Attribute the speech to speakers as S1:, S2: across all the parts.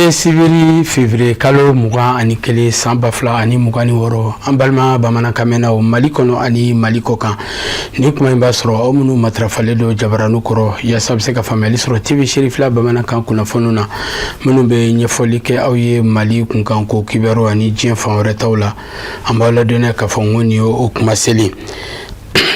S1: Bi ye sibiri, février kalo 21, san 2026. An balima bamanankanmɛnnaw Mali kɔnɔ ani Mali kɔ kan, ni kuma in b'a sɔrɔ aw minnu matarafalen don jabaranu kɔrɔ, yaasa bɛ se ka faamuyali sɔrɔ TV Serifila bamanankan kunnafoniw na, minnu bɛ ɲɛfɔli kɛ aw ye Mali kunkan ko kibaru ani diɲɛ fan wɛrɛ taw la. An b'aw ladɔnniya k'a fɔ n ko nin ye o kuma seli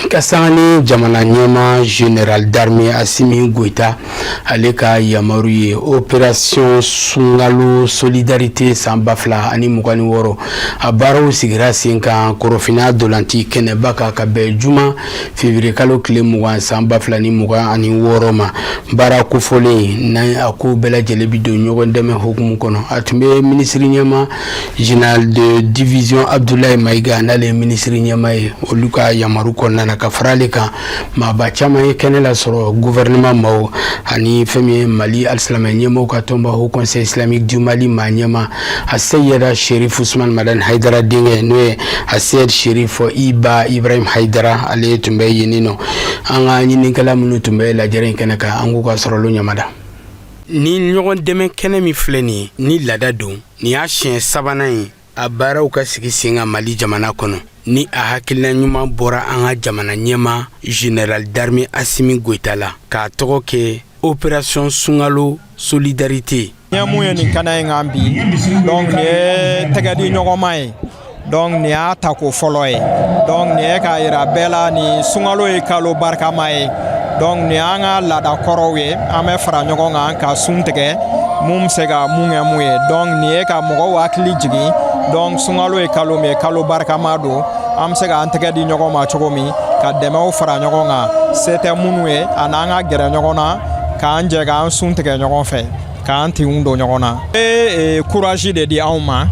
S1: ka sanga ni jamana ɲɛma général d'armée Assimi Goïta, ale ka yamaru ye. Opération sunkalo solidarité san 2026, a baaraw sigira sen kan Korofina dolanti kɛnɛba kan ka bɛn juma, février kalo tile 20, san 2026 ma. Baara kofɔlen n'a a ko bɛɛ lajɛlen bi don ɲɔgɔn dɛmɛ hukumu kɔnɔ. A tun bɛ minisiri ɲɛma général de division Abdoulaye Maïga, n'ale ye minisiri ɲɛma ye, olu ka yamaru kɔnɔna na. Ka fara ale kan, maaba caman ye kɛnɛ lasɔrɔ, gouvernement maaw ani fɛn min ye Mali alisilamɛ ɲɛmaaw ka tɔnba, Haut Conseil islamique du Mali maa ɲɛma, a Seyida Sherif Usman Madani Haidara denkɛ, n'o ye a Seyid Sherif Iba Ibrahim Haidara, ale tun bɛ yen nɔ. An ka ɲininikɛla minnu tun bɛ lajɛrɛ in kɛnɛ kan, an k'u ka sɔrɔlu ɲamada. Ni ɲɔgɔn dɛmɛ kɛnɛ min filɛ nin ye, ni laada don, nin y'a siɲɛ sabanan ye a baaraw ka sigi sen kan Mali jamana kɔnɔ, ni a hakilina ɲuman bɔra an ka jamana ɲɛma général d'armée Assimi Goïta la, k'a tɔgɔ kɛ opération sunkalo solidarité.
S2: N ye mun ye nin kɛnɛ in kan bi? Donc nin ye tɛgɛ di ɲɔgɔnma ye. Donc nin y'a tako fɔlɔ ye. Donc nin ye k'a yira bɛɛ la, nin sunkalo ye kalo barikama ye. Donc nin y'an ka laada kɔrɔw ye, an bɛ fara ɲɔgɔn kan ka sun tigɛ, mun bɛ se ka mun kɛ mun ye. Donc nin ye ka mɔgɔw hakili jigin. Donc sunkalo ye kalo min ye, kalo barikama don. An bɛ se k'an tɛgɛ di ɲɔgɔn ma cogo min ka dɛmɛw fara ɲɔgɔn kan, se tɛ minnu ye, ani an ka gɛrɛ ɲɔgɔn na k'an jɛ k'an sun tigɛ ɲɔgɔn fɛ, k'an tinw don ɲɔgɔn na. E courage de di anw ma,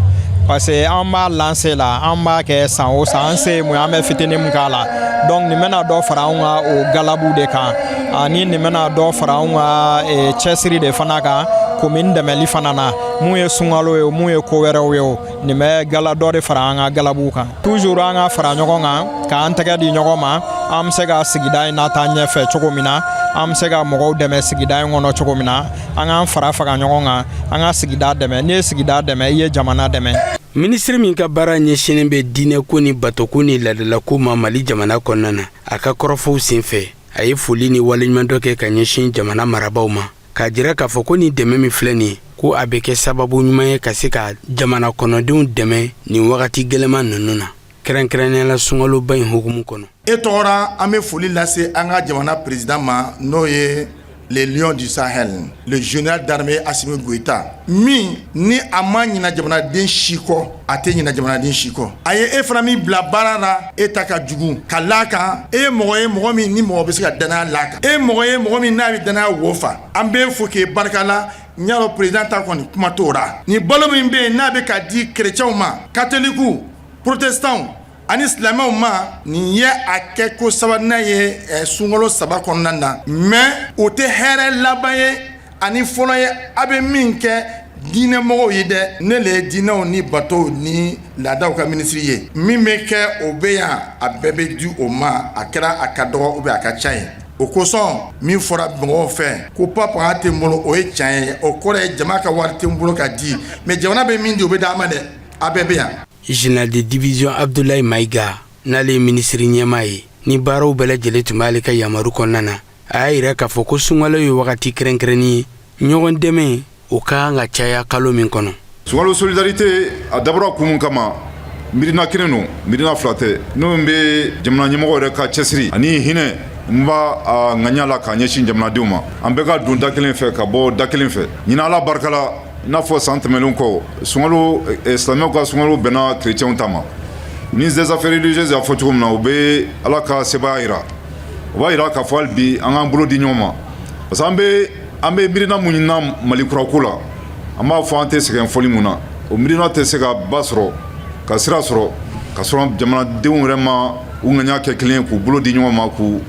S2: parce que an b'a lancer la, an b'a kɛ san o san, an se ye mun ye, an bɛ fitinin mun k'a la. Donc nin bɛna dɔ fara anw ka o galabu de kan, ani nin bɛna dɔ fara anw ka cɛsiri de fana kan commune dɛmɛli fana na. Mun ye sunkalo ye, mun ye ko wɛrɛw ye, o nin bɛ gala dɔ de fara an ka galabuw kan. Toujours an ka fara ɲɔgɔn kan k'an tɛgɛ di ɲɔgɔn ma, an bɛ se ka sigida in lataa ɲɛfɛ cogo min na, an bɛ se ka mɔgɔw dɛmɛ sigida in kɔnɔ cogo min na, an k'an fara faga ɲɔgɔn kan, an ka sigida dɛmɛ. N'i ye sigida dɛmɛ, i ye jamana dɛmɛ.
S1: Minisiri min ka baara ɲɛsinnen bɛ diinɛko ni batoko ni ladalako ma Mali jamana kɔnɔna na, a ka kɔrɔfɔw senfɛ, a ye foli ni waleɲumandɔ kɛ ka ɲɛsin jamana marabaaw ma, k'a jira k'a fɔ ko nin dɛmɛ min filɛ nin ye, ko a bɛ kɛ sababu ɲuman ye ka se ka jamana kɔnɔdenw dɛmɛ nin wagati gɛlɛman ninnu na, kɛrɛnkɛrɛnnenya la sunkaloba in hukumu kɔnɔ.
S3: E tɔgɔra, an bɛ foli lase an ka jamana président ma, n'o ye le lion du Sahel, le général d'armée Assimi Goïta, min ni a ma ɲina jamanaden si kɔ, a tɛ ɲina jamanaden si kɔ. A ye e fana min bila baara la, e ta ka jugu ka l'a kan. E ye mɔgɔ ye, mɔgɔ min ni mɔgɔ bɛ se ka danaya l'a kan. E ye mɔgɔ ye, mɔgɔ min n'a bɛ danaya wo fa. An bɛ fo k'e barika la. N y'a dɔn, président ta kɔni, kuma t'o la. Nin balo min bɛ yen, n'a bɛ ka di chrétiens ma, catholiques, protestants ani silamɛw ma, nin ye a kɛ ko sabanan ye sunkalo 3 kɔnɔna na. Mais o tɛ hɛrɛ laban ye ani fɔlɔ ye. A bɛ min kɛ diinɛmɔgɔw ye dɛ, ne le ye diinɛw ni batow ni laadaw ka minisiri ye. Min bɛ kɛ, o bɛ yan, a bɛɛ bɛ di o ma. A kɛra a ka dɔgɔ ou bien a ka ca ye. O kosɔn, min fɔra mɔgɔw fɛ ko papa tɛ n bolo, o ye tiɲɛ ye. O kɔrɔ ye jama ka wari tɛ n bolo ka di, mais jamana bɛ min di, o bɛ d'a ma dɛ. A bɛɛ bɛ yan.
S1: Général de division Abdoulaye Maïga, n'ale ye minisiri ɲɛmaa ye, ni baaraw bɛɛ lajɛlen tun b'ale ka yamaru kɔnɔna na, a y'a yira k'a fɔ ko sunkalo ye wagati kɛrɛnkɛrɛnnin ye, ɲɔgɔn dɛmɛ o ka kan ka caya kalo min kɔnɔ.
S4: Sunkalo solidarité, a dabɔra kun mun kama? Miirina kelen don, miirina fila tɛ. N'o bɛ jamana ɲɛmɔgɔ yɛrɛ ka cɛsiri ani hinɛ n b'a a ŋaniya la k'a ɲɛsin jamanadenw ma, an bɛɛ ka don da kelen fɛ ka bɔ da kelen fɛ. Ɲinan, Ala barika la, i n'a fɔ san tɛmɛnen kɔ, sunkalo, silamɛw ka sunkalo bɛnna chrétienw ta ma. Ministre des affaires religieuses y'a fɔ cogo min na, o bɛ Ala ka sebaaya yira, o b'a yira k'a fɔ hali bi an k'an bolo di ɲɔgɔn ma, parce que an bɛ miirina mun ɲinina Mali kurako la, an b'a fɔ an tɛ sɛgɛn fɔli mun na, o miirina tɛ se ka ba sɔrɔ ka sira sɔrɔ ka sɔrɔ jamanadenw yɛrɛ ma u ŋaniya kɛ kelen ye, k'u bolo di ɲɔgɔn ma, k'u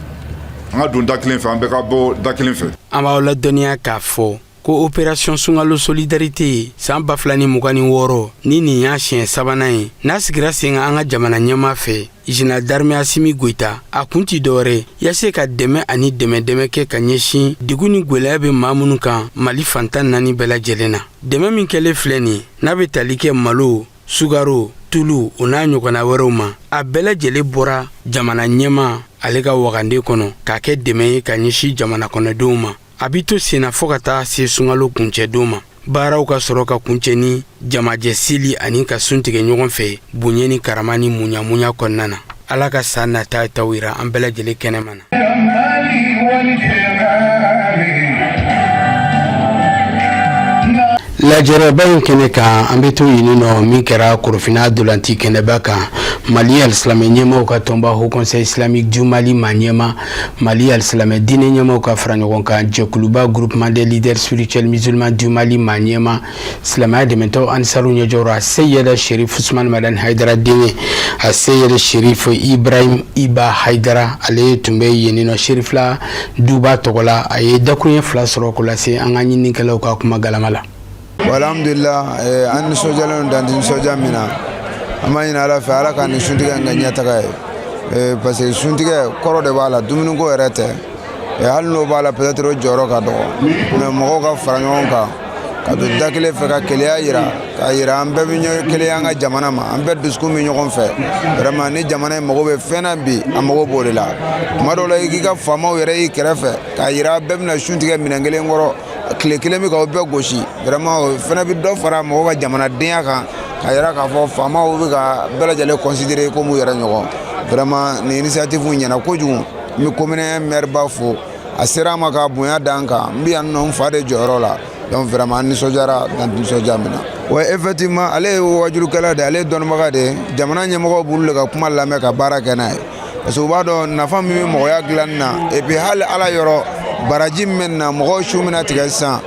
S4: an ka don da kelen fɛ, an bɛɛ ka bɔ da kelen fɛ.
S1: An b'aw ladɔnniya k'a fɔ Ko opération sunkalo solidarité san 2026, ni nin y'a siɲɛ sabanan ye n'a sigira sen kan an ka jamana ɲɛmaa fɛ, général d'armée Asimi Goyita, a kun ti dɔwɛrɛ yaasa ka dɛmɛ ani dɛmɛ dɛmɛ kɛ ka ɲɛsin degun ni gwɛlɛya bɛ maa minnu kan Mali fan 14 bɛɛ lajɛlen na. Dɛmɛ min kɛlen filɛ nin, n'a bɛ tali kɛ malo, sukaro, tulu, o n'a ɲɔgɔnna wɛrɛw ma, a bɛɛ lajɛlen bɔra jamana ɲɛmaa ale ka wagande kɔnɔ k'a kɛ dɛmɛ ye ka ɲɛsin jamana kɔnɔdenw ma. A bɛ to senna fɔɔ ka taa se sunkalo kuncɛdon ma. Baaraw ka sɔrɔ ka kuncɛ ni jamajɛ seli ani ka sun tigɛ ɲɔgɔn fɛ bonya ni karama ni muɲamuɲa kɔnɔna na. Ala ka san nata taw yira an bɛɛ lajɛlen kɛnɛma na. Lajɛrɛba in kɛnɛ kan, an bɛ to yen nɔ min kɛra Korofina dolanti kɛnɛba kan. Mali alisilamɛ ɲɛmaaw ka tɔnba, Haut Conseil islamique du Mali ma ɲɛma, Mali alisilamɛ diinɛ ɲɛmaaw ka fara ɲɔgɔn kan jɛkuluba, Groupement des leaders spirituels musulmans du Mali ma ɲɛma, silamɛya dɛmɛtɔ Ansaru ɲɛjɔra, Seyida Sherif Usman Madani Hayidara denkɛ, a Seyida Sherif Ibrahim Iba Hayidara, ale tun bɛ yen nɔ Sherifila duba tɔgɔ la. A ye dakuruɲɛ 2 sɔrɔ k'o lase an ka ɲininikɛlaw ka kuma galama la.
S5: Alhamdulillah, an nisɔndiyalen don dan tɛ nisɔndiya min na. An b'a ɲini Ala fɛ, Ala ka nin suntigɛ in kɛ ɲɛtaga ye, parce que suntigɛ kɔrɔ de b'a la, dumuniko yɛrɛ tɛ. Hali n'o b'a la, peut-être o jɔyɔrɔ ka dɔgɔ, mais mɔgɔw ka fara ɲɔgɔn kan ka don da kelen fɛ ka kelenya yira, k'a yira an bɛɛ bɛ ɲɔ kelenya an ka jamana ma, an bɛɛ dusukun bɛ ɲɔgɔn fɛ. Vraiment, ni jamana in mago bɛ fɛn na bi, a mago b'o de la. Tuma dɔw la, i k'i ka faamaw yɛrɛ y'i kɛrɛfɛ k'a yira bɛɛ bɛna sun tigɛ minɛn kelen kɔrɔ, tile kelen bɛ k'aw bɛɛ gosi. Vraiment, o fana bɛ dɔ fara mɔgɔw ka jamanadenya kan, k'a yira k'a fɔ faamaw bɛ ka bɛɛ lajɛlen considérer komi u yɛrɛ ɲɔgɔn. Vraiment, nin initiative ɲɛna kojugu. N bɛ commune maire ba fo, a sera an ma ka bonya d'an kan. N bɛ yan nɔ n fa de jɔyɔrɔ la. Donc vraiment, an nisɔndiyara dan nisɔndiya min na. Wa effectivement, ale ye wajulukɛla de ye, ale ye dɔnnibaga de ye. Jamana ɲɛmɔgɔw b'olu de ka kuma lamɛn ka baara kɛ n'a ye, parce que u b'a dɔn nafa min bɛ mɔgɔya dilanni na. Et puis hali Ala yɔrɔ baraji min bɛ na, mɔgɔw su bɛna tigɛ sisan.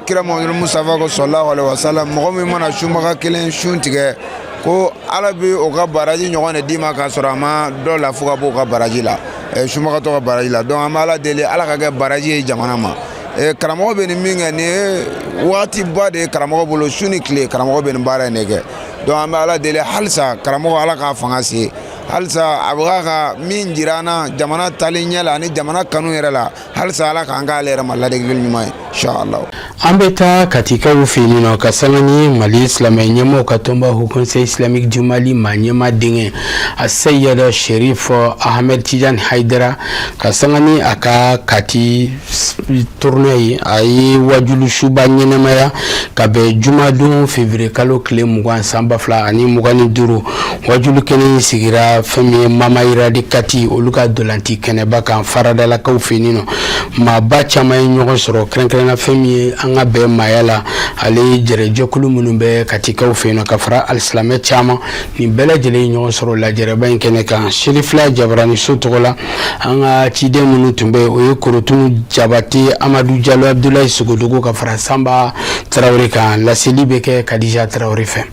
S5: Kira Muhamadu Mustafa ko sallallahu alaihi wa sallam, mɔgɔ min mana sunbaga kelen sun tigɛ, ko Ala bɛ o ka baraji ɲɔgɔn de d'i ma, k'a sɔrɔ a ma dɔ la fo ka bɔ o ka baraji la, sunbagatɔ ka baraji la. Donc an bɛ Ala deli, Ala ka kɛ baraji ye jamana ma. Karamɔgɔ bɛ nin min kɛ, nin ye waatiba de ye karamɔgɔ bolo, su ni tile karamɔgɔ bɛ nin baara in de kɛ. Donc an bɛ Ala deli halisa, karamɔgɔ, Ala k'a fanga se halisa, a bɛ ka min jira an na jamana taali ɲɛ la ani jamana kanu yɛrɛ la. Halisa Ala k'an k'ale yɛrɛ ma ladegeli ɲuman ye, inshallah.
S1: An bɛ taa Katikaw fɛ yen nɔ ka sanga ni Mali silamɛ ɲɛmaaw ka tɔnba, Haut Conseil islamique du Mali maa ɲɛmaa denkɛ, a Seyida Sherif Ahmed Tidiane Haidara, ka sanga ni a ka Kati tournée ye. A ye wajulu suba ɲɛnamaya ka bɛn jumadon février kalo tile 20 san 2025. Wajulu kɛnɛ in sigira fɛn min ye Mamayira de Kati, olu ka dolanti kɛnɛba kan, faradalakaw fɛ yen nɔ. Maaba caman ye ɲɔgɔn sɔrɔ, kɛrɛnkɛrɛnna fɛn min ye an ka bɛn maaya la, ale jɛrɛjɛkulu minnu bɛ Katikaw fɛ yen nɔ, ka fara alisilamɛ caman, nin bɛɛ lajɛlen ye ɲɔgɔn sɔrɔ lajɛrɛba in kɛnɛ kan. Serifila Jabaraniso tɔgɔ la, an ka ciden minnu tun bɛ, o ye Korotunu Jabate, Amadu Jalo, Abdulayi Sogodogo, ka fara Sanba Tarawele kan. Laseli bɛ kɛ Kadija Tarawele fɛ.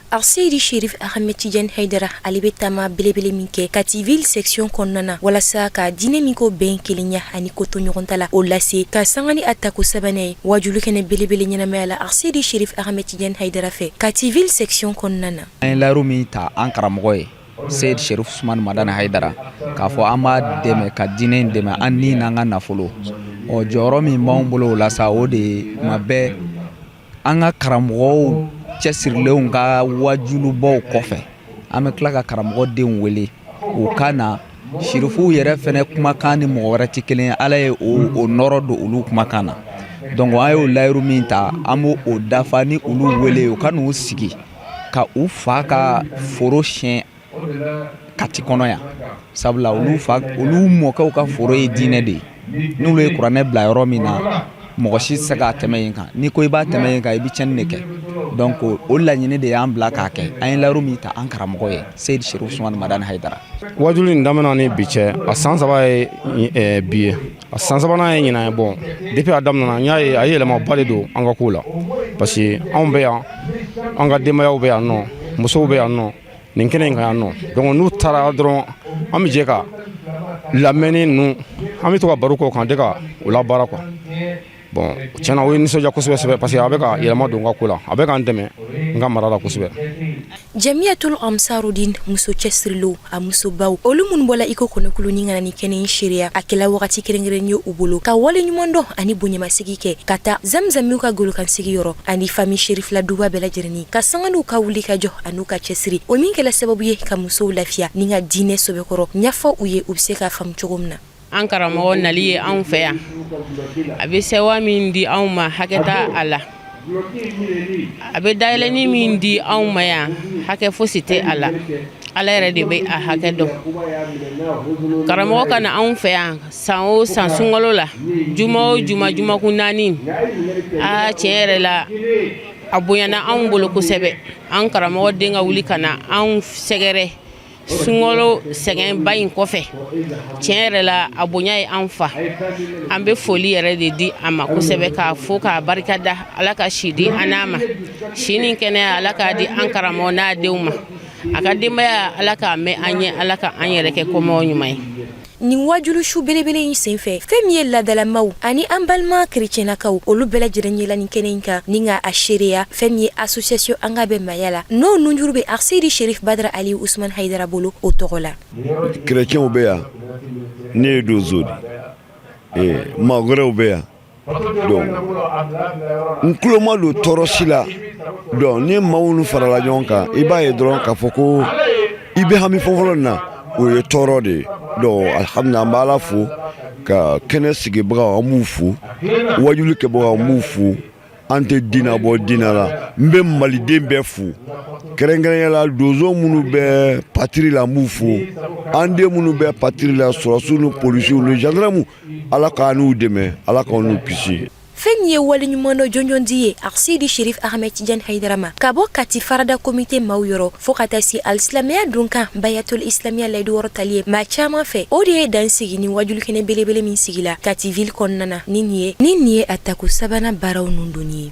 S6: Arseyidi Sherif Ahmed Tidiane Haidara, ale bɛ taama belebele min kɛ Kati ville section kɔnɔna na walasa ka diinɛ min ko bɛn, kelenya ani ko to ɲɔgɔn ta la, o lase ka sanga ni a tako sabanan ye. Wajulu kɛnɛ belebele ɲɛnamaya la Arseyidi Sherif Ahmed Tidiane Haidara fɛ Kati ville section kɔnɔna na.
S7: An ye layiru min ta an karamɔgɔ ye, Seyid Sherif Usman Madani Haidara, k'a fɔ an b'a dɛmɛ ka diinɛ in dɛmɛ an ni n'an ka nafolo, ɔ jɔyɔrɔ min b'anw bolo o la sa, o de ye tuma bɛɛ an ka karamɔgɔw cɛsirilenw ka wajulubaw kɔfɛ, an bɛ tila ka karamɔgɔ denw wele u ka na. Sirifuw yɛrɛ fɛnɛ kumakan ni mɔgɔ wɛrɛ tɛ kelen ye, Ala ye o nɔrɔ don olu kumakan na. Donc an y'o layiru min ta, an b'o o dafa ni olu wele u ka n'u sigi ka u fa ka foro siɲɛ Kati kɔnɔ yan, sabula olu fa, olu mɔkɛw ka foro ye diinɛ de ye. N'olu ye kuranɛ bila yɔrɔ min na, mɔgɔ si tɛ se k'a tɛmɛ yen kan. N'i ko i b'a tɛmɛ yen kan, i bɛ tiɲɛni de kɛ. Donc o laɲini de y'an bila k'a kɛ. An ye layiru min ta an karamɔgɔ ye, Seyid Sherif Usman Madani Haidara.
S8: Wajulu in daminɛ ni bi cɛ, a san 3 ye bi ye, a san sabanan ye ɲinan ye. Bon, depuis a daminɛna, n y'a ye a ye yɛlɛmaba de don an ka ko la, parce que anw bɛ yan, an ka denbayaw bɛ yan nɔ, musow bɛ yan nɔ, nin kɛnɛ in kan yan nɔ. Donc n'u taara dɔrɔn, an bɛ jɛ ka lamɛnni ninnu, an bɛ to ka baro k'o kan de, ka o labaara quoi. Bon, tiɲɛna, o ye nisɔndiya kosɛbɛ kosɛbɛ, parce que a bɛ ka yɛlɛma don n ka ko la, a bɛ ka n dɛmɛ n ka mara la kosɛbɛ.
S6: Jamiyatul Ansarudin muso cɛsirilenw, a musobaw, olu minnu bɔla iko kɔnɔkulunin ka na ni kɛnɛ in seereya, a kɛla wagati kɛrɛnkɛrɛn ye u bolo ka wale ɲuman dɔn ani bonyamasegin kɛ ka taa Zamzamiw ka golokansigi yɔrɔ ani famille Serifila duba bɛɛ lajɛlen, ka sanga n'u ka wuli ka jɔ an'u ka cɛsiri, o min kɛla sababu ye ka musow lafiya ni ka diinɛ sɛbɛkɔrɔ ɲɛfɔ u ye, u bɛ se k'a faamu cogo min na.
S9: An karamɔgɔ nali ye anw fɛ yan, a bɛ sewa min di anw ma, hakɛ t'a a la. A bɛ dayɛlɛnni min di anw ma yan, hakɛ fosi tɛ a la. Ala yɛrɛ de bɛ a hakɛ dɔn. Karamɔgɔ ka na anw fɛ yan san o san sunkalo la, juma o juma, jumakun 4, aa, tiɲɛ yɛrɛ la, a bonyana anw bolo kosɛbɛ. An karamɔgɔ den ka wuli ka na anw sɛgɛrɛ sunkalo sɛgɛnba in kɔfɛ, tiɲɛ yɛrɛ la, a bonya ye an fa. An bɛ foli yɛrɛ de di a ma kosɛbɛ, k'a fo, k'a barika da. Ala ka si di an n'a ma, si ni kɛnɛya, Ala k'a di an karamɔgɔ n'a denw ma, a ka denbaya, Ala k'a mɛn an ye, Ala ka an yɛrɛ kɛ kɔmɔgɔ ɲuman ye.
S6: Nin wajulu su belebele in senfɛ, fɛn min ye laadalamaw ani an balima kerecɛnnakaw, olu bɛɛ lajɛlen yela nin kɛnɛ in kan ni ka a seereya. Fɛn min ye association An ka bɛn maya la, n'o nunjuru bɛ Aseyidi Serif Badara Ali Usman Hayidara bolo, o tɔgɔ la.
S10: Kerecɛnw bɛ yan, ne ye donso de ye, maa wɛrɛw bɛ yan. Donc n tulo ma don tɔɔrɔ si la. Donc ni maa minnu farala ɲɔgɔn kan, i b'a ye dɔrɔn k'a fɔ ko i bɛ hami fɔlɔ na, o ye tɔɔrɔ de ye. Donc alhamdulila, an bɛ Ala fo ka kɛnɛ sigibagaw, an b'u fo, wajuli kɛbagaw, an b'u fo. An tɛ diinɛ bɔ diinɛ la. N bɛ maliden bɛɛ fo, kɛrɛnkɛrɛnya la donso minnu bɛ patiri la, n b'u fo, an den minnu bɛ patiri la, sɔrɔdasiw ni polisiw ni gendarmew, Ala k'an n'u dɛmɛ, Ala k'an n'u kisi.
S6: Fɛn min ye waleɲumandɔn jɔnjɔn di ye Aseyidi Serif Ahmed Tidiane Hayidara ma ka bɔ Kati Farada komite maaw yɔrɔ, fo ka taa se alisilamɛya dunkan Bayatul Islamiya layidu wɔrɔ tali ye maa caman fɛ, o de ye dan sigi ni wajulukɛnɛ belebele min sigila Kati ville kɔnɔna na. Ni nin ye a tako sabanan baaraw nun donni ye.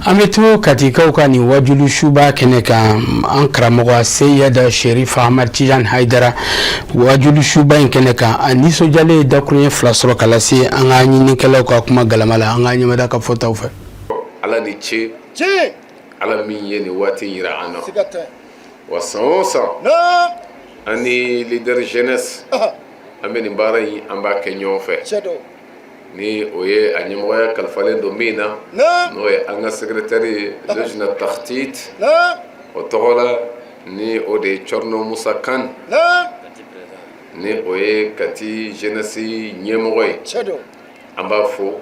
S1: An bɛ to Katikaw ka nin wajulu suba kɛnɛ kan. An karamɔgɔ Seyida Sherif Ahmad Tijan Haidara, wajulu suba in kɛnɛ kan, a nisɔndiyalen ye dakuruɲɛ 2 sɔrɔ ka lase an ka ɲininikɛlaw ka kuma galama la, an ka ɲɛmada ka fɔtaw fɛ.
S11: Ala ni ce, Ala min ye nin waati yira an na. Wa san o san, an ni leader jeunesse, an bɛ nin baara in, an b'a kɛ ɲɔgɔn fɛ. Ni o ye a ɲɛmɔgɔya kalifalen don min na, n'o ye an ka secrétaire ye lajna takhtit, o tɔgɔ la, ni o de ye Cɔrɔnɔ Musa Kan, ni o ye Kati jeunesse ɲɛmɔgɔ ye, an b'a fo.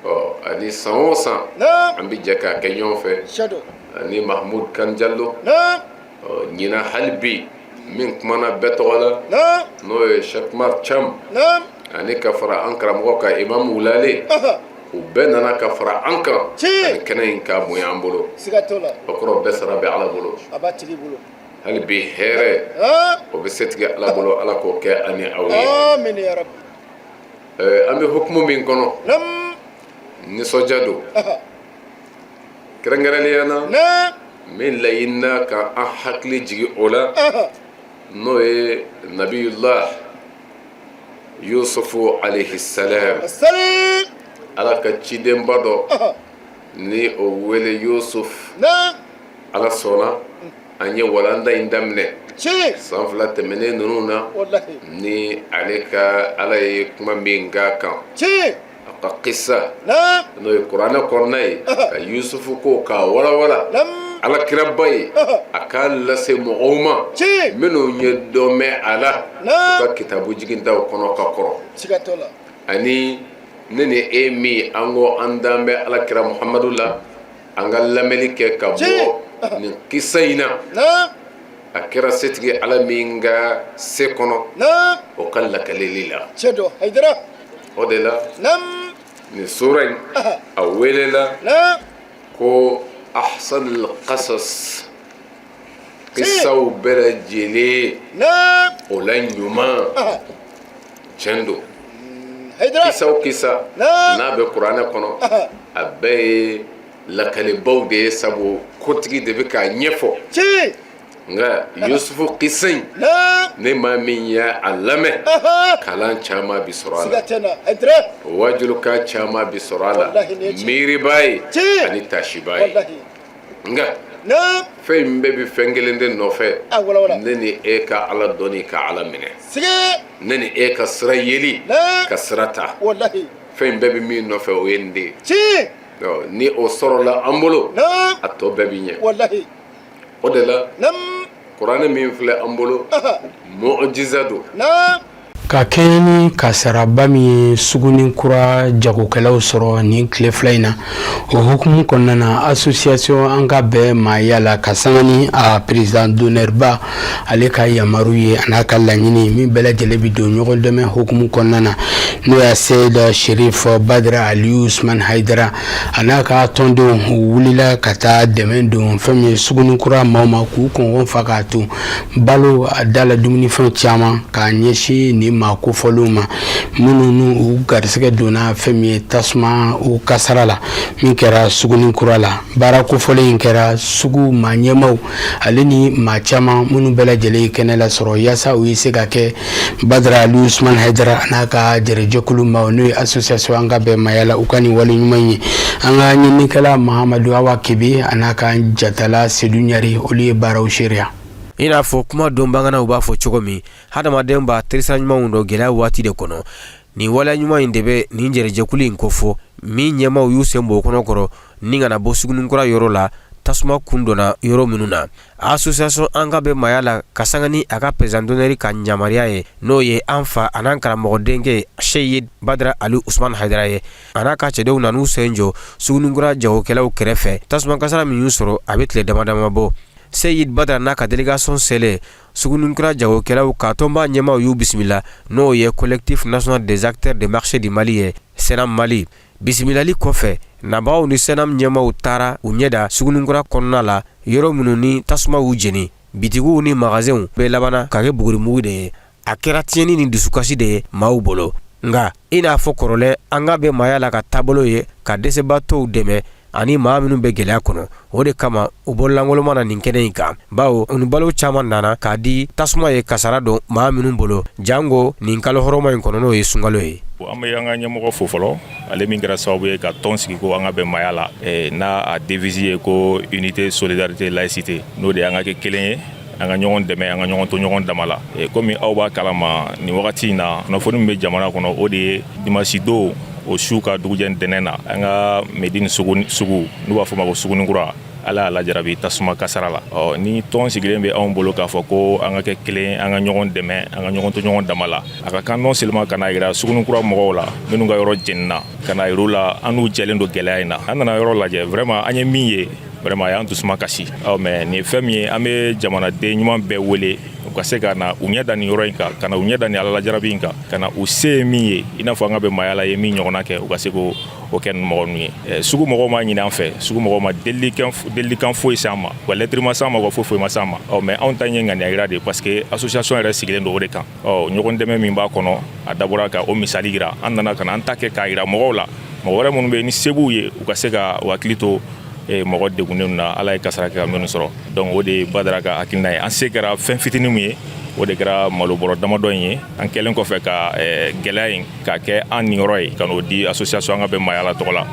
S11: Ɔ ani san o san, an bɛ jɛ k'a kɛ ɲɔgɔn fɛ ani Mahmud Kan Jalo. Ɔ ɲinan hali bi, min kumana bɛɛ tɔgɔ la, n'o ye Cheikh Umar Cham, ani ka fara an karamɔgɔ kan, Imam Wulale, u bɛɛ nana ka fara an kan ani kɛnɛ in ka bonya an bolo. O kɔrɔ, bɛɛ sara bɛ Ala bolo. Hali bi hɛrɛ o bɛ setigi Ala bolo, Ala k'o kɛ ani aw ye. An bɛ hukumu min kɔnɔ, nisɔndiya don, kɛrɛnkɛrɛnnenya na min laɲinina ka an hakili jigin o la, n'o ye Nabiyullah Yusufu alayhi salam, Ala ka cidenba dɔ ni o wele Yusuf. Ala sɔnna, an ye walanda in daminɛ san 2 tɛmɛnen ninnu na, ni ale ka Ala ye kuma min k'a kan, a ka kisa, n'o ye kuranɛ kɔnɔna ye, ka Yusufu ko k'a walawala ala kiraba ye, a k'a lase mɔgɔw ma minnu ye dɔ mɛn a la u ka kitabu jigintaw kɔnɔ ka kɔrɔ, ani ne ni e min an ko an dan bɛ ala kira Muhamadu la, an ka lamɛnni kɛ ka bɔ nin kisa in na. A kɛra setigi Ala min ka se kɔnɔ, o ka lakaleli la, o de la nin sura in a welela ko ahsanul qasas, kisaw bɛɛ lajɛlen o la ɲuman. Tiɲɛ don, kisa o kisa n'a bɛ kuranɛ kɔnɔ, a bɛɛ ye lakalibaw de ye, sabu kotigi de bɛ k'a ɲɛfɔ. Nka Yusufu kisa in ne maa min ye a lamɛn kalan caman bɛ sɔrɔ a la, wajulukan caman bɛ sɔrɔ a la, miiriba ye ani tasiba ye. Nka fɛn in bɛɛ bɛ fɛn kelen de nɔfɛ, ne ni e ka Ala dɔnni, ka Ala minɛ, ne ni e ka sira yeli, ka sira ta. Fɛn in bɛɛ bɛ min nɔfɛ, o ye nin de ye. Ni o sɔrɔla an bolo, a tɔ bɛɛ bɛ ɲɛ. O de la kuranɛ min filɛ an bolo, mujiza don.
S1: Ka kɛɲɛ ni kasaraba min ye sugunin kura jagokɛlaw sɔrɔ nin tile 2 in na, o hukumu kɔnɔna na, association An ka bɛn maaya la, ka sanga ni a président d'honneur ba ale ka yamaru ye, a n'a ka laɲini min bɛɛ lajɛlen bɛ don ɲɔgɔn dɛmɛ hukumu kɔnɔna na, n'o y'a Seyid Sherif Badara Aliyu Usman Hayidara, a n'a ka tɔndenw wulila ka taa dɛmɛ don fɛn min ye sugunin kura maaw ma, k'u kɔngɔn fa k'a to balo a da la, dumunifɛn caman k'a ɲɛsin nin maa kofɔlenw ma, minnu n'u garisɛgɛ donna fɛn min ye tasuma o kasara la min kɛra sugunin kura la. Baara kofɔlen in kɛra sugu maa ɲɛmaaw ale ni maa caman minnu bɛɛ lajɛlen ye kɛnɛ lasɔrɔ, yaasa u ye se ka kɛ Badara Ali Usman Hayidara n'a ka jɛrɛjɛkulu maaw, n'o ye association An ka bɛn maaya la, u ka nin wale ɲuman ye. An ka ɲininikɛla Mahamadu Awa Kebe a n'a ka jatala Sedu Ɲari, olu ye baaraw seereya.
S12: I n'a fɔ kuma dɔnbaganaw b'a fɔ cogo min, hadamaden b'a terisa ɲumanw dɔn gɛlɛya waati de kɔnɔ. Nin waleya ɲuman in de bɛ nin jɛrɛjɛkulu in kofɔ, min ɲɛmaaw y'u sen bɔ kɔnɔ kɔrɔ ni kana bɔ suguninkura yɔrɔ la, tasuma kun donna yɔrɔ minnu na. Association An ka bɛn maaya la, ka sanga ni a ka président d'honneur ka yamaruya ye, n'o ye an fa an'an karamɔgɔ denkɛ Seyid Badara Ali Usman Hayidara ye, a n'a ka cɛdenw nan'u sen jɔ suguninkura jagokɛlaw kɛrɛfɛ, tasuma kasara min y'u sɔrɔ a bɛ tile dama dama bɔ. Seyid Badara n'a ka délégation selen suguninkura jagokɛlaw ka tɔnba ɲɛmaaw y'u bisimila, n'o ye Collectif national des acteurs de marché du Mali ye, CNAM Mali. Bisimilali kɔfɛ, nabagaw ni CNAM ɲɛmaaw taara u ɲɛda suguninkura kɔnɔna la, yɔrɔ minnu ni tasuma y'u jeni. Bitigiw ni magasinw bɛɛ labanna ka kɛ bugurimugu de ye. A kɛra tiɲɛni ni dusukasi de ye maaw bolo. Nka i n'a fɔ kɔrɔlen, An ka bɛn maaya la ka taabolo ye ka dɛsɛbaatɔw dɛmɛ ani maa minnu bɛ gɛlɛya kɔnɔ, o de kama u bɔlankoloma na nin kɛnɛ in kan, bawo u ni balo caman nana k'a di tasuma ye kasara don maa minnu bolo, janko nin kalo hɔrɔma in kɔnɔ, n'o ye sunkalo ye.
S13: An bɛ an ka ɲɛmɔgɔ fo fɔlɔ, ale min kɛra sababu ye ka tɔn sigi ko An ka bɛn maaya la, n'a a devise ye ko unité, solidarité, laïcité, n'o de ye an ka kɛ kelen ye, an ka ɲɔgɔn dɛmɛ, an ka ɲɔgɔn to ɲɔgɔn dama la. Komi aw b'a kalama, nin wagati in na, kunnafoni min bɛ jamana kɔnɔ, o de ye dimanche don o su ka dugujɛ ntɛnɛn na, an ka Medine sugu, n'u b'a fɔ ma ko suguninkura, Ala y'a lajarabi tasuma kasara la. Ɔ ni tɔn sigilen bɛ anw bolo k'a fɔ ko an ka kɛ kelen, an ka ɲɔgɔn dɛmɛ, an ka ɲɔgɔn to ɲɔgɔn dama la, a ka kan non seulement ka n'a yira suguninkura mɔgɔw la minnu ka yɔrɔ jenina, ka n'a yir'u la an n'u jɛlen don gɛlɛya in na. An nana yɔrɔ lajɛ, vraiment an ye min ye, vraiment a y'an dusuma kasi. Ɔ mais nin ye fɛn min ye, an bɛ jamanaden ɲuman bɛɛ wele u ka se ka na u ɲɛ da nin yɔrɔ in kan, ka na u ɲɛ da nin Ala lajarabi in kan, ka na u se ye min ye, i n'a fɔ an ka bɛn maaya la ye min ɲɔgɔnna kɛ, u ka se k'o kɛ nin mɔgɔ ninnu ye. Sugu mɔgɔw ma ɲini an fɛ, sugu mɔgɔw ma delilikan foyi s'an ma, u ka lɛtiri ma s'an ma, u ka foyi foyi ma s'an ma. Ɔ mais anw ta ye ŋaniya yira de ye, parce que association yɛrɛ sigilen don o de kan. Ɔ ɲɔgɔn dɛmɛ min b'a kɔnɔ, a dabɔra ka o misali yira. An nana ka na an ta kɛ k'a yira mɔgɔw la, mɔgɔ wɛrɛ minnu bɛ yen ni se b'u ye, u ka se ka u hakili to mɔgɔ degunnenw na, Ala ye kasara kɛ ka minnu sɔrɔ. Donc o de ye Badara ka hakilina ye. An se kɛra fɛn fitinin min ye, o de kɛra malobɔrɔ damadɔ in ye. An kɛlen kɔfɛ ka gɛlɛya in k'a kɛ an niyɔrɔ ye, ka n'o di association An ka bɛn maaya la tɔgɔ la,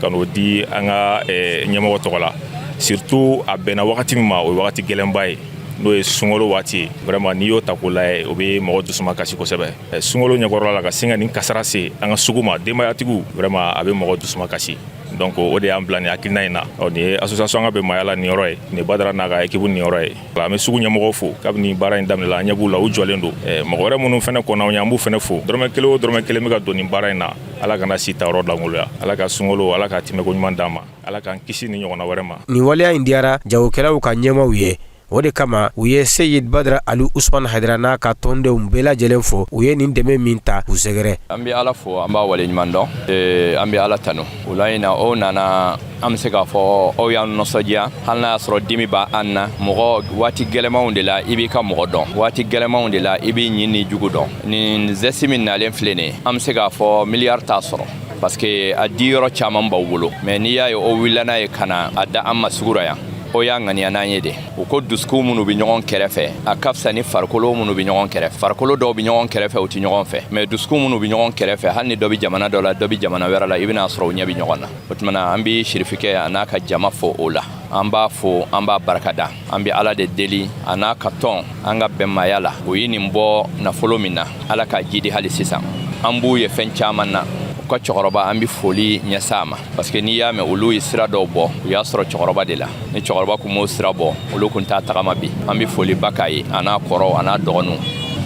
S13: ka n'o di an ka ɲɛmɔgɔ tɔgɔ la. Surtout a bɛnna wagati min ma, o ye wagati gɛlɛnba ye, n'o ye sunkalo waati ye. Vraiment n'i y'o ta k'o lajɛ, o bɛ mɔgɔ dusuma kasi kosɛbɛ. Sunkalo ɲɛkɔrɔla la, ka sin ka nin kasara se an ka sugu ma, denbayatigiw, vraiment a bɛ mɔgɔ dusuma kasi. Donc o de y'an bila nin hakilina in na. Ɔ nin ye association An ka bɛn maaya la niyɔrɔ ye, nin ye Badara n'a ka équipe niyɔrɔ ye. An bɛ sugu ɲɛmɔgɔw fo. Kabini baara in daminɛla, an ɲɛ b'u la, u jɔlen don. Mɔgɔ wɛrɛ minnu fana kɔnna an ɲɛ, an b'u fana fo. Dɔrɔmɛ kelen o dɔrɔmɛ kelen bɛ ka don nin baara in na, Ala kana si ta yɔrɔ lankoloya. Ala ka sunkalo, Ala ka tɛmɛko ɲuman d'an ma, Ala k'an kisi ni ɲɔgɔnna wɛrɛ ma.
S12: Nin waleya in diyara jagokɛlaw ka ɲɛmaaw ye, o de kama u ye Seyid Badara Ali Usman Hayidara n'a ka tɔndenw bɛɛ lajɛlen fo, u ye nin dɛmɛ min ta k'u sɛgɛrɛ.
S14: An bɛ Ala fo, an b'a waleɲuman dɔn, an bɛ Ala tanu. Wula in na, aw nana, an bɛ se k'a fɔ aw y'an nisɔndiya, hali n'a y'a sɔrɔ dimi b'an na. Mɔgɔ, waati gɛlɛmanw de la i b'i ka mɔgɔ dɔn, waati gɛlɛmanw de la i b'i ɲin ni jugu dɔn. Nin geste min nalen filɛ nin ye, an bɛ se k'a fɔ miliyari t'a sɔrɔ, parce que a di yɔrɔ caman b'aw bolo, mais n'i y'a ye o wulila n'a ye ka na a da an ma sugu ra yan. O y'a ŋaniya n'an ye de. U ko dusukun minnu bɛ ɲɔgɔn kɛrɛfɛ, a ka fisa ni farikolo minnu bɛ ɲɔgɔn kɛrɛfɛ. Farikolo dɔw bɛ ɲɔgɔn kɛrɛfɛ, u tɛ ɲɔgɔn fɛ, mais dusukun minnu bɛ ɲɔgɔn kɛrɛfɛ, hali ni dɔ bɛ jamana dɔ la, dɔ bɛ jamana wɛrɛ la, i bɛna sɔrɔ u ɲɛ bɛ ɲɔgɔn na. O tuma na, an bɛ sirifikɛ a n'a ka jama fo o la. An b'a fo, an b'a barikada. An bɛ Ala de deli a n'a ka tɔn an ka bɛnmaya la. U ye nin bɔ nafolo min na, Ala k'a jidi hali sisan. An b'u ye fɛn caman na. U ka cɛkɔrɔba, an bɛ foli ɲɛsin a ma, parce que n'i y'a mɛn olu ye sira dɔw bɔ, u y'a sɔrɔ cɛkɔrɔba de la. Ni cɛkɔrɔba kun m'o sira bɔ, olu kun t'a tagama bi. An bɛ foliba k'a ye, a n'a kɔrɔw, a n'a dɔgɔninw.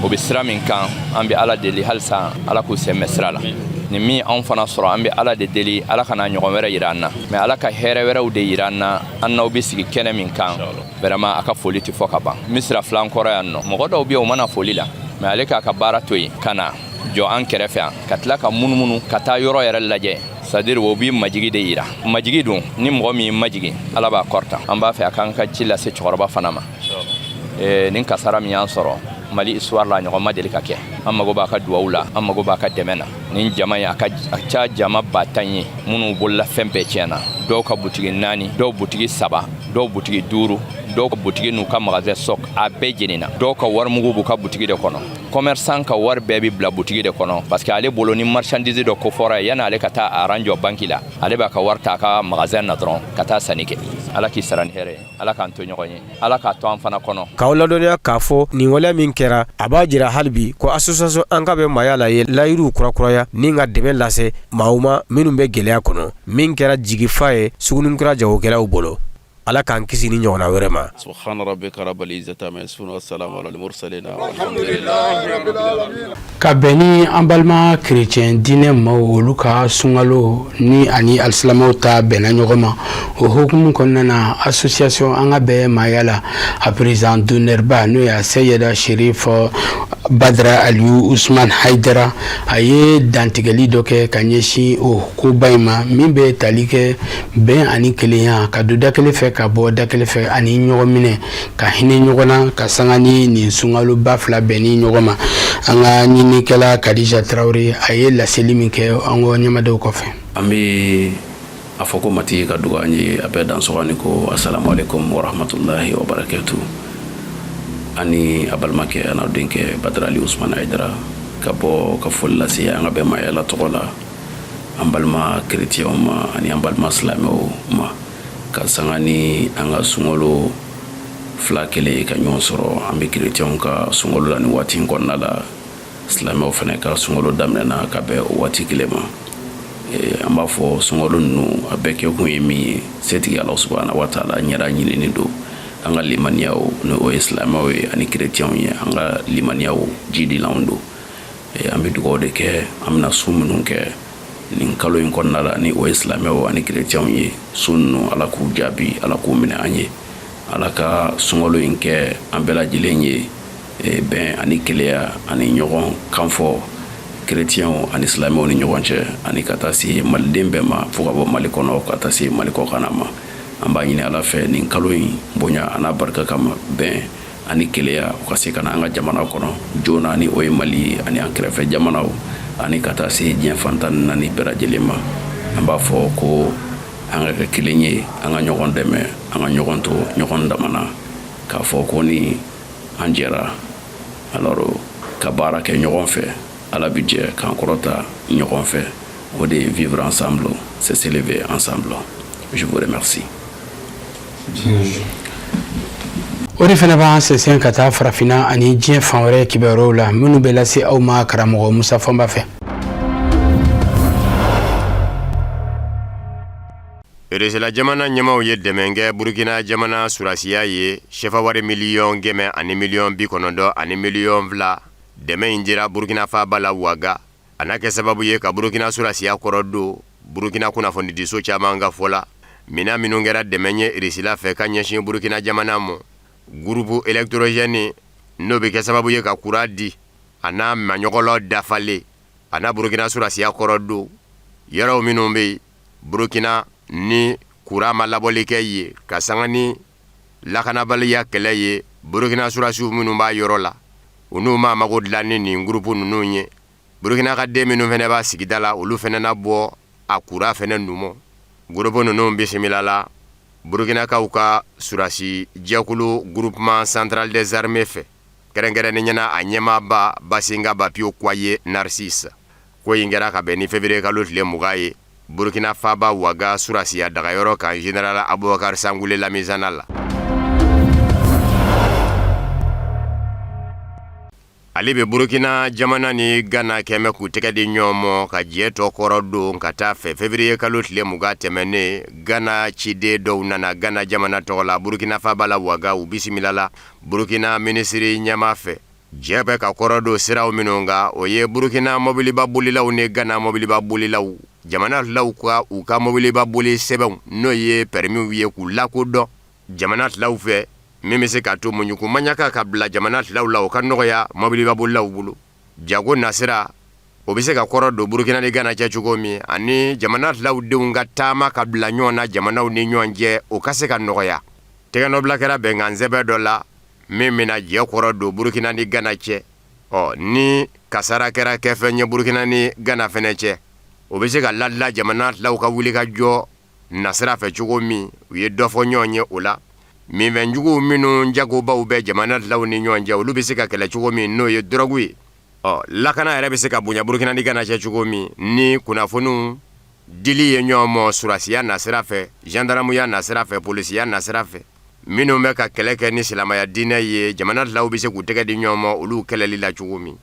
S14: O bɛ sira min kan, an bɛ Ala deli halisa, Ala k'u sen mɛn sira la. Nin min anw fana sɔrɔ, an bɛ Ala de deli, Ala kana ɲɔgɔn wɛrɛ yira an na, mais Ala ka hɛrɛ wɛrɛw de yira an na, an n'aw bɛ sigi kɛnɛ min kan. Vraiment, a ka foli tɛ fɔ ka ban. Misira filan kɔrɔ yan nɔ, mɔgɔ dɔw bɛ yen, u ma na foli la, mais ale k'a ka baara to yen ka na jɔ an kɛrɛfɛ yan, ka tila ka munumunu ka taa yɔrɔ yɛrɛ lajɛ. C'est-à-dire, o b'i majigi de yira. Majigi dun, ni mɔgɔ min majigi, Ala b'a kɔrɔta. An b'a fɛ a k'an ka ci lase cɛkɔrɔba fana ma. Nin kasara min y'an sɔrɔ Mali histoire la, ɲɔgɔn ma deli ka kɛ. An mago b'a ka duwawu la, an mago b'a ka dɛmɛ na. Nin jama ye, a ka ca jama 10 000 ye minnu bolola fɛn bɛɛ tiɲɛna. Dɔw ka butigi naani, dɔw butigi saba, dɔw butigi duuru, dɔw ka butigi n'u ka magasin stock, a bɛɛ jenina. Dɔw ka warimugu b'u ka butigi de kɔnɔ. Commerçant ka wari bɛɛ bɛ bila butigi de kɔnɔ, parce que ale bolo, ni marchandise dɔ ko fɔra ye, yanni ale ka taa a rang jɔ banki la, ale b'a ka wari ta a ka magasin na dɔrɔn ka taa sanni kɛ. Ala k'i sara ni hɛrɛ ye, Ala k'an to ɲɔgɔn ye, Ala k'a to an fana kɔnɔ.
S12: K'aw ladɔnniya k'a fɔ nin waleya min kɛra, a b'a jira hali bi ko association an ka bɛn maaya la ye layiduw kurakuraya ni ka dɛmɛ lase maaw ma minnu bɛ gɛlɛya kɔnɔ, min kɛra jigifa ye Suguninkura jagokɛlaw bolo. Ala k'an kisi ni ɲɔgɔnna wɛrɛ ma.
S15: Subhana rabbika rabbil izzati amma yasifun wa salamun alal mursalin walhamdulillahi
S1: rabbil alamin. Ka bɛn ni an balima kerecɛn diinɛ maaw, olu ka sunkalo ni ani alisilamɛw ta bɛnna ɲɔgɔn ma, o hukumu kɔnɔna na, association an ka bɛn maaya la, a président d'honneur ba, n'o ye a Seyida Sherif Badara Aliyu Usman Haidara, a ye dantigɛli dɔ kɛ ka ɲɛsin o koba in ma, min bɛ tali kɛ bɛn ani kelenya, ka don da kelen fɛ ka bɔ da kelen fɛ, ani ɲɔgɔn minɛ, ka hinɛ ɲɔgɔn na, ka sanga ni nin sunkaloba fila bɛnni ɲɔgɔn ma. An ka ɲininikɛla Kadija Tarawele, a ye laseli min kɛ an ka ɲɛmadenw kɔfɛ.
S15: An bɛ a fɔ ko matigi ka dugawu an ye. A bɛɛ dansɔgɔ ni ko asalamu alaikum warahmatullahi wabarakatuh. Ani a balimakɛ an'aw denkɛ Badara Ali Usman Hayidara, ka bɔ ka foli lase an ka bɛn maaya la tɔgɔ la an balima kerecɛnw ma ani an balima silamɛw ma, ka sanga ni an ka sunkalo fila kelen ka ɲɔgɔn sɔrɔ. An bɛ kerecɛnw ka sunkalo la nin waati in kɔnɔna la, silamɛw fana ka sunkalo daminɛna ka bɛn o waati kelen ma. An b'a fɔ sunkalo ninnu a bɛɛ kɛkun ye min ye, setigi Ala subahana wa taala ɲɛda ɲinini don. An ka limaniyaw, ni o ye silamɛw ye ani kerecɛnw ye, an ka limaniyaw jidilanw don. An bɛ dugawu de kɛ. An bɛna sun minnu kɛ nin kalo in kɔnɔna la, ni o ye silamɛw ani kerecɛnw ye, sun ninnu, Ala k'u jaabi, Ala k'u minɛ an ye. Ala ka sunkalo in kɛ an bɛɛ lajɛlen ye bɛn ani kelenya ani ɲɔgɔn kanfɔ kerecɛnw ani silamɛw ni ɲɔgɔn cɛ, ani ka taa se maliden bɛɛ ma, fo ka bɔ Mali kɔnɔ ka taa se Mali kɔkanna ma. An b'a ɲini Ala fɛ, nin kalo in bonya a n'a barika kama, bɛn ani kelenya u ka se ka na an ka jamana kɔnɔ joona, ni o ye Mali ye ani an kɛrɛfɛ jamanaw, ani ka taa se diɲɛ fan 14 bɛɛ lajɛlen ma. An b'a fɔ ko an ka kɛ kelen ye, an ka ɲɔgɔn dɛmɛ, an ka ɲɔgɔn to ɲɔgɔn damana, k'a fɔ ko ni an jɛra alors ka baara kɛ ɲɔgɔn fɛ, Ala bɛ jɛ k'an kɔrɔta ɲɔgɔn fɛ. O de ye vivre ensemble, c'est s'élever ensemble. Je vous remercie.
S1: O de fana b'an sɛnsɛn ka taa farafinna ani diɲɛ fan wɛrɛ kibaruyaw la, minnu bɛ lase aw ma karamɔgɔ Musa Fɔnba fɛ.
S12: Irisila jamana ɲɛmaaw ye dɛmɛ kɛ Burukina jamana surasiya ye sefa wari 190 000 000. Dɛmɛ in dira Burukina faaba la Waga. A n'a kɛ sababu ye ka Burukina surasiya kɔrɔ don. Burukina kunnafonidiso caman ka fɔ la, minɛn minnu kɛra dɛmɛ ye Irisila fɛ ka ɲɛsin Burukina jamana ma, groupe électrogène, n'o bɛ kɛ sababu ye ka kuran di, a n'a maɲɔgɔlɔ dafalen, a na Burukina surasiya kɔrɔ don yɔrɔw minnu bɛ yen Burukina ni kuran ma labɔli kɛ ye, ka sanga ni lakanabaliya kɛlɛ ye. Burukina surasiw minnu b'a yɔrɔ la, u n'u ma mago dilan ni nin groupe ninnu ye. Burukina ka den minnu fana b'a sigida la, olu fana na bɔ a kuran fana numɔ. Groupe ninnu bisimila la.
S16: Burukinakaw ka surasi jɛkulu Groupement central des armées fɛ, kɛrɛnkɛrɛnnenya na a ɲɛmaaba Basinga Bapio Kwaye Narcisse. Ko in kɛra ka bɛn ni février kalo tile 20 ye, Burukina faaba Waga surasiya dagayɔrɔ kan Général Abubakar Sangule Lamizana la. Ale bɛ Burukina jamana ni Gana kɛmɛ k'u tɛgɛ di ɲɔgɔn ma ka jɛ tɔ kɔrɔ don ka taa fɛ. Février kalo tile 20 tɛmɛnen, Gana ciden dɔw nana Gana jamana tɔgɔ la Burukina faaba la Waga, u bisimilala Burukina minisiri ɲɛmaa fɛ. Jɛ bɛ ka kɔrɔ don siraw minnu kan, o ye Burukina mɔbiliba bolilaw ni Gana mɔbiliba bolilaw, jamana filaw ka u ka mɔbiliba boli sɛbɛnw, n'o ye pɛrɛmiw ye, k'u lakodɔn jamana filaw fɛ, min bɛ se k'a to muɲuku maɲaka ka bila jamana filaw la, o ka nɔgɔya mɔbiliba bolilaw bolo. Jago nasira, o bɛ se ka kɔrɔ don Burukina ni Gana cɛ cogo min, ani jamana filaw denw ka taama ka bila ɲɔgɔn na jamanaw ni ɲɔgɔn cɛ, o ka se ka nɔgɔya. Tɛgɛnɔbila kɛra bɛnkan sɛbɛn dɔ la min bɛna jɛ kɔrɔ don Burukina ni Gana cɛ. Ɔ ni kasara kɛra kɛfɛn ye Burukina ni Gana fɛnɛ cɛ, o bɛ se ka ladila jamana filaw ka wulikajɔ nasira fɛ cogo min, u ye dɔ fɔ ɲɔgɔn ye o la. Minfɛnjuguw minnu jagobaw bɛ jamana filaw ni ɲɔgɔn cɛ, olu bɛ se ka kɛlɛ cogo min, n'o ye dɔrɔgu ye. Ɔ lakana yɛrɛ bɛ se ka bonya Burukina ni Gana cɛ cogo min, ni kunnafoniw dili ye ɲɔgɔn ma surasiya nasira fɛ, zandaramuya nasira fɛ, polisiya nasira fɛ. Minnu bɛ ka kɛlɛ kɛ ni silamɛya diinɛ ye, jamana filaw bɛ se k'u tɛgɛ di ɲɔgɔn ma olu kɛlɛli la cogo min.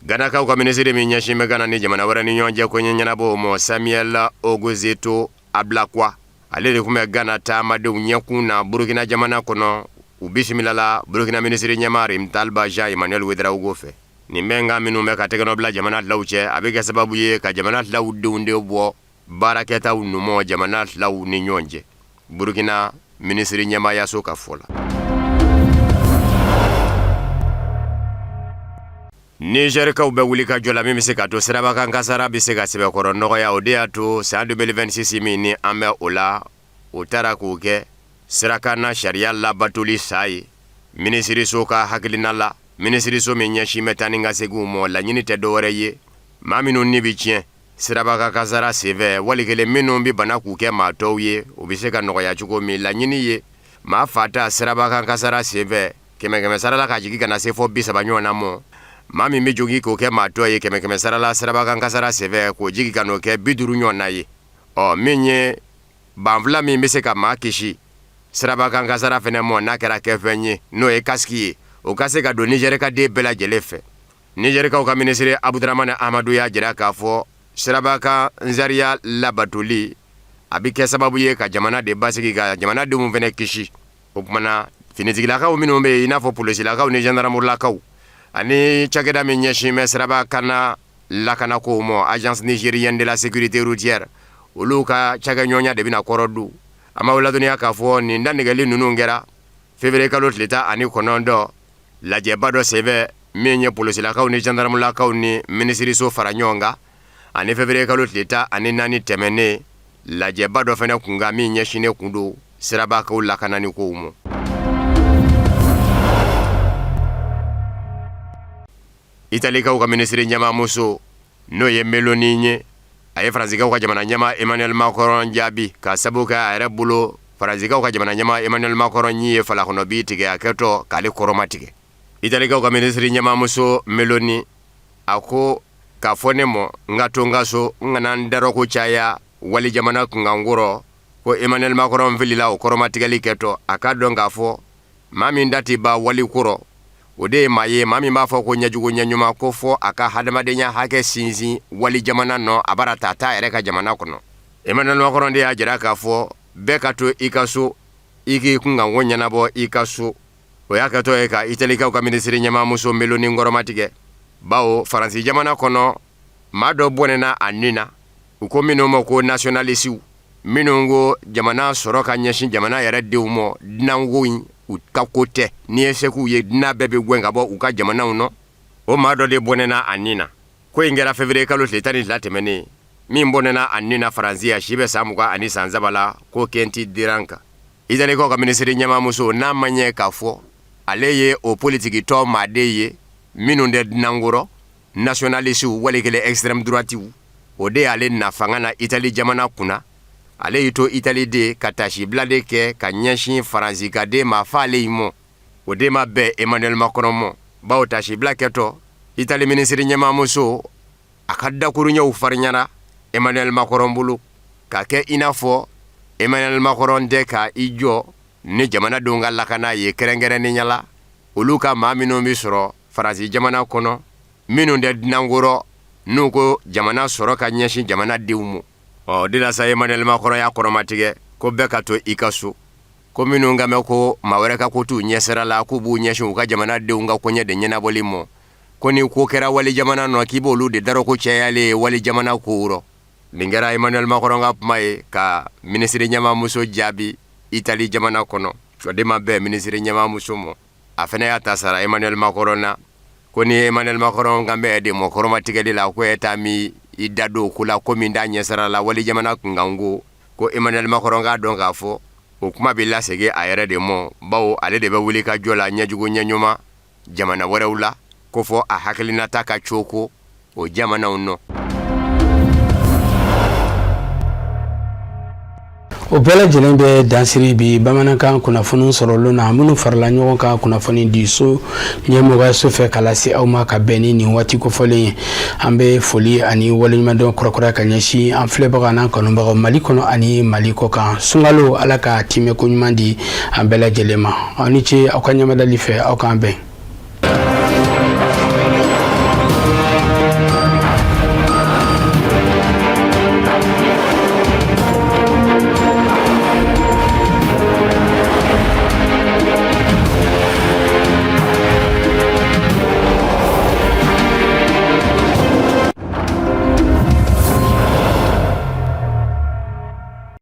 S16: Ganakaw ka minisiri min ɲɛsin bɛ Gana ni jamana wɛrɛ ni ɲɔgɔn cɛ koɲɛ ɲɛnabɔw ma, Samuel Okudzeto Ablakwa, ale de tun bɛ Gana taamadenw ɲɛkun na Burukina jamana kɔnɔ. U bisimilala Burukina minisiri ɲɛmaa Rimtalba Jean Emmanuel Ouedraogo fɛ. Nin bɛnkan minnu bɛ ka tɛgɛnɔ bila jamana filaw cɛ, a bɛ kɛ sababu ye ka jamana filaw denw de bɔ baarakɛtaw numɔ jamana filaw ni ɲɔgɔn cɛ, Burukina minisiri ɲɛmaayaso ka fɔ la. Nizɛrikaw bɛ wuli ka jɔ la min bɛ se ka to sirabakan kasara bɛ se ka sɛbɛkɔrɔ nɔgɔya. O de y'a to san 2026 min ni an bɛ o la, o taara k'o kɛ sirakanna sariya labatoli san ye. Minisiriso ka hakilina la, minisiriso min ɲɛsin bɛ taa ni ka seginw ma, laɲini tɛ dɔwɛrɛ ye maa minnu ni bɛ tiɲɛ sirabakan kasara senfɛ, wali kelen minnu bɛ bana k'u kɛ maa tɔw ye, o bɛ se ka nɔgɔya cogo min. Laɲini ye maa fata sirabakan kasara senfɛ kɛmɛ kɛmɛ sara la ka jigin ka na se fɔ 30 ɲɔgɔn na mɔ. Maa min bɛ jogin k'o kɛ maa tɔ ye kɛmɛ kɛmɛ sara la sirabakan kasara senfɛ, k'o jigin ka n'o kɛ 50 ɲɔgɔn na ye. Ɔ min ye banfula min bɛ se ka maa kisi sirabakan kasara fɛnɛ mɔ n'a kɛra kɛfɛn ye, n'o ye kasiki ye, o ka se ka don Nizɛrika den bɛɛ lajɛlen fɛ. Nizɛrikaw ka minisiri Abudaramani Amadu y'a jira k'a fɔ sirabakan sariya labatoli a bɛ kɛ sababu ye ka jamana de basigi, ka jamanadenw fɛnɛ kisi. O tuma na finitigilakaw minnu bɛ yen, i n'a fɔ polisilakaw ni zandaramurulakaw ani cakɛda min ɲɛsin bɛ sirabakanna lakanakow ma, Agence nigérienne de la sécurité routière, olu ka cakɛɲɔgɔnya de bɛna kɔrɔ don. An b'aw ladɔnniya k'a fɔ nin dantigɛli ninnu kɛra février kalo tile 19 lajɛba dɔ senfɛ min ye polisilakaw ni zandaramulakaw ni minisiriso fara ɲɔgɔn kan, ani février kalo tile 14 tɛmɛnen lajɛba dɔ fana kun kan min ɲɛsinnen kun don sirabakaw lakanani kow ma. Italikaw ka minisiri ɲɛmaamuso, n'o ye Meloni ye, a ye Faransikaw ka jamana ɲɛmaa Emmanuel Macron jaabi ka sabu kɛ a yɛrɛ bolo Faransikaw ka jamana ɲɛmaa Emmanuel Macron ɲi ye falakɔnɔbi tigɛ a kɛtɔ k'ale kɔrɔmatigɛ. Italikaw ka minisiri ɲɛmaamuso Meloni a ko k'a fɔ ne mɔ n ka to n ka so, n kana n darɔko caya wali jamana kunkanko rɔ, ko Emmanuel Macron filila o kɔrɔmatigɛli kɛtɔ. A k'a dɔn k'a fɔ maa min da tɛ ban wali ko rɔ, o de ye maa ye maa min b'a fɔ ko ɲɛjugu ɲɛɲuman, ko fɔ a ka hadamadenya hakɛ sinsin wali jamana nɔ a bara ta t'a yɛrɛ ka jamana kɔnɔ. Emmanuel Macron de y'a jira k'a fɔ bɛɛ ka to i ka so, i k'i kunkanko ɲɛnabɔ i ka so. O y'a kɛtɔ ye ka Italikaw ka minisiri ɲɛmaamuso Meloni kɔrɔmatigɛ, bawo Faransi jamana kɔnɔ maa dɔ bɔnɛna a ni na, u ko minnu ma ko nationalisiw, minnu ko jamana sɔrɔ ka ɲɛsin jamana yɛrɛ denw ma, dunanko in u ka ko tɛ, n'i ye se k'u ye dunan bɛɛ bɛ gɛn ka bɔ u ka jamanaw nɔ. O maa dɔ de bɔnɛna a ni na. Ko in kɛra février kalo tile 12 tɛmɛnen. Min bɔnɛna a ni na Faransi, a si bɛ san 20 ani san saba la, ko Quentin Deranque. Italikaw ka minisiri ɲɛmaamuso, n'a ma ɲɛ k'a fɔ ale ye o politikitɔn maaden ye minnu tɛ dunanko rɔ, nationalisiw wali kelen extrême droitiw, o de y'ale na fanga na Itali jamana kunna. Ale y'i to Itali de ka tasibila de kɛ ka ɲɛsin Faransi ka den ma f'ale yi mɔ. O de ma bɛn Emmanuel Macron mɔ, bawo tasibila kɛtɔ Itali minisiri ɲɛmaamuso a ka dakuruɲɛw farinyana Emmanuel Macron bolo, ka kɛ i n'a fɔ Emmanuel Macron tɛ ka i jɔ ni jamanadenw ka lakana ye, kɛrɛnkɛrɛnnenya la olu ka maa minnu bɛ sɔrɔ Faransi jamana kɔnɔ, minnu tɛ dunanko rɔ, n'u ko jamana sɔrɔ ka ɲɛsin jamanadenw ma. Ɔ de la sa Emmanuel Macron y'a kɔrɔmatigɛ ko bɛɛ ka to i ka so, ko minnu kan bɛ ko maa wɛrɛ ka ko t'u ɲɛsira la, k'u b'u ɲɛsin u ka jamanadenw ka koɲɛ de ɲɛnabɔli ma, ko ni ko kɛra wali jamana nɔ, k'i b'olu de darɔko cayalen ye wali jamana kow rɔ. Nin kɛra Emmanuel Macron ka kuma ye ka minisiri ɲɛmaamuso jaabi Itali jamana kɔnɔ. O de ma bɛn minisiri ɲɛmaamuso ma. A fana y'a ta sara Emmanuel Macron na, ko ni Emmanuel Macron kan bɛ de mɔ kɔrɔmatigɛli la, ko e taa min i da don ko la, ko min t'a ɲɛsira la wali jamana kunkanko, ko Emmanuel Macron k'a dɔn k'a fɔ o kuma bɛ lasegin a yɛrɛ de mɔ, bawo ale de bɛ wuli ka jɔ la ɲɛjugu ɲɛɲuman jamana wɛrɛw la, ko fɔ a hakilinata ka coko o jamanaw nɔ.
S1: O bɛɛ lajɛlen bɛ dansiri bi bamanankan kunnafoni sɔrɔlen na, minnu farala ɲɔgɔn kan kunnafoni di so ɲɛmɔgɔyaso fɛ ka lase aw ma ka bɛn ni nin waati kofɔlen ye. An bɛ foli ani waleɲumandɔn kurakuraya ka ɲɛsin an filɛbaga n'an kanubagaw Mali kɔnɔ ani Mali kɔ kan. Sunkalo, Ala ka timɛko ɲuman di an bɛɛ lajɛlen ma. Aw ni ce aw ka ɲɛmadali fɛ. Aw k'an bɛn.